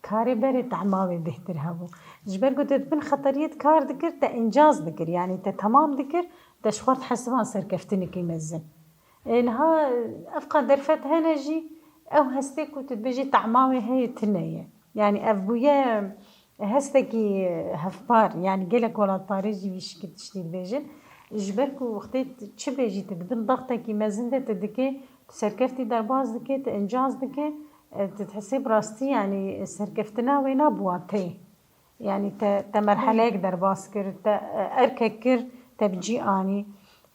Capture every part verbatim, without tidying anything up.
karê berê tehma wê bêhtir hebû. Ji ber ku tu di bin xeteriyê de kar dikir, te încaz dikir, yanî te temam dikir, te ji xwe dihesiban serkeftinekî mezin. Ê, niha ev qas derfet hene jî, ew hestê ku tu dibêjî tehma wê heye tune ye. Yanî ev bûye hestekî hevpar, yanî gelek welatparêz jî vî şikil tiştî dibêjin. Ji ber ku wextê tu çi bêjî, tu di bin daxtekî mezin de tu dikê, tu serkeftî derbas dikê, tu încaz dikê, e, tu dihesê bi rastî, yanî serkeftina wê nabûwa tê. Yanî te, te merheleyek derbas kir, te, e, erkek kir, te bi cî anî.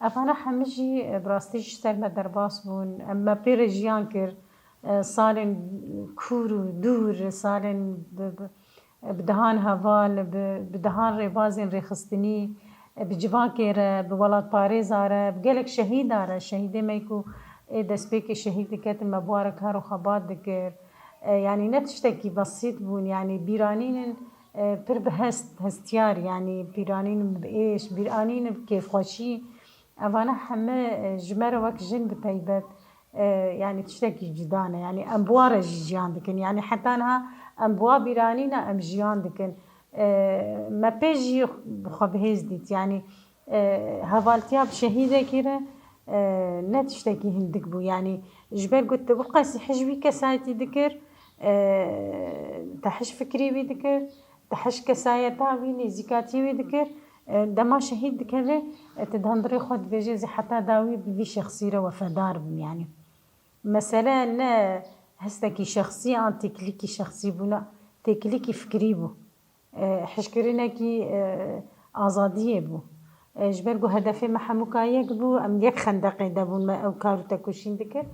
Evana hemî jî, e, bi rastî ji ser me derbas bûn. Em me pê re jiyan kir. E, salên kûr û dûr, salên bi, bi, bi dehan heval, bi, bi dehan rêbazên rêxistinî, e, bi civakê re, bi welatparêza re, bi gelek şehîda re, şehîdê me ku ê destpêkê şehîd diketin, me bi wan re kar û xebat dikir. E, yanî ne tiştekî besît bûn, yanî bîranînin, e, pir bi hest, hestiyar, yanî bîranînin bi êş, bîranînin bi kêfxweşî. Evana heme, e, ji me re wek jin bi taybet, e, yanî tiştekî cuda ne. Yanî em bi wan re jî jiyan dikin. Yanî heta niha em bi wan bîranîna em jiyan dikin. E, me pê jî bi xwe bi hêz dît. Yanî, e, hevaltiya bi şehîdekî re, e, ne tiştekî hindik bû. Yanî ji ber ku tu bi qasî hij wî kesayetî dikir, e, te hij fikrî wî dikir, te hij kesayeta wî, nêzîkatiyê wî dikir, e, dema şehîd dikeve, e, tu di hundirê xwe dibêje, ez ê heta dawî bi vî şexsî re wefedar bim, yanî. Mesele ne hestekî şexsî an têkilîkî şexsî bû, na, têkilîkî fikrî bû. E, hişkirinekî, e, azadiyê bû. E, ji ber ku hedefê me hemûka yek bû, em yek xendeqê de bûn, me ew kar û tekoşîn dikir.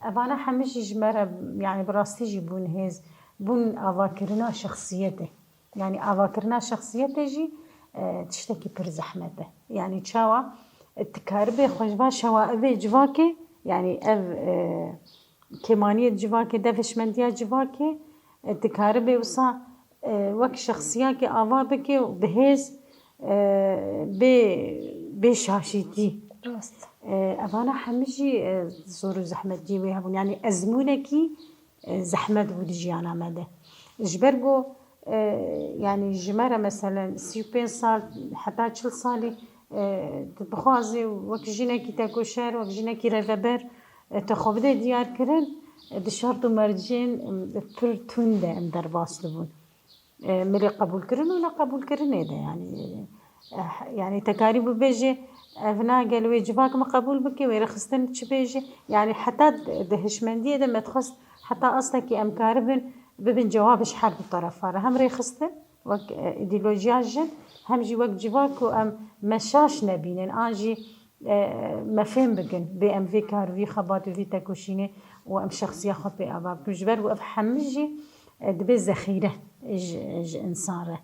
Evana hemî jî ji me re, yanî bi rastî jî bûn hêz, bûn avakirina şexsiyetê. Yanî avakirina şexsiyetê jî, e, tiştekî pir zehmet e. Yanî çawa, e, tu karibê xwe ji van şewaivê civakê, yanî ev, e, kêmaniyê civakê, devişmendiya civakê, e, tu karibê wisa, e, wek şexsiyakê ava bikê û bi hêz, e, bê, bê şaşîtî. Rast. E, evana hemî jî, e, zor û zehmetiyê wê hebûn. Yanî ezmûnekî, e, zehmet bû di jiyana me de. Ji ber ku, e, yanî ji me re meselen sî û pênc sal heta çil salî, e, tu dixwazî wek jinekî tekoşer, wek jinekî rêveber, e, te xwe bide diyarkirin, e, di şert û mercên, e, pir tund de em derbas dibûn. E, milê qebûlkirin û neqebûlkirinê de, yanî, e, yanî te karî bû bêjê, ev na gel wê civak min qebûl bike, wê rêxistin çi bêje? Yanî heta di, di hişmendiyê de me dixwest heta astekî em karibin bibin cewabê ji her du terefa re. Hem rêxistin wek, e, îdeolojiya jin, hem jî wek civak ku em me şaş nebînin, an jî, e, me fêm bikin, bê em vê kar, vî xebat û vî tekoşînê û em şexsiya xwe pê ava bikin. Ji ber ku ev hemî jî, e, dibe zexîre ji, ji însan re.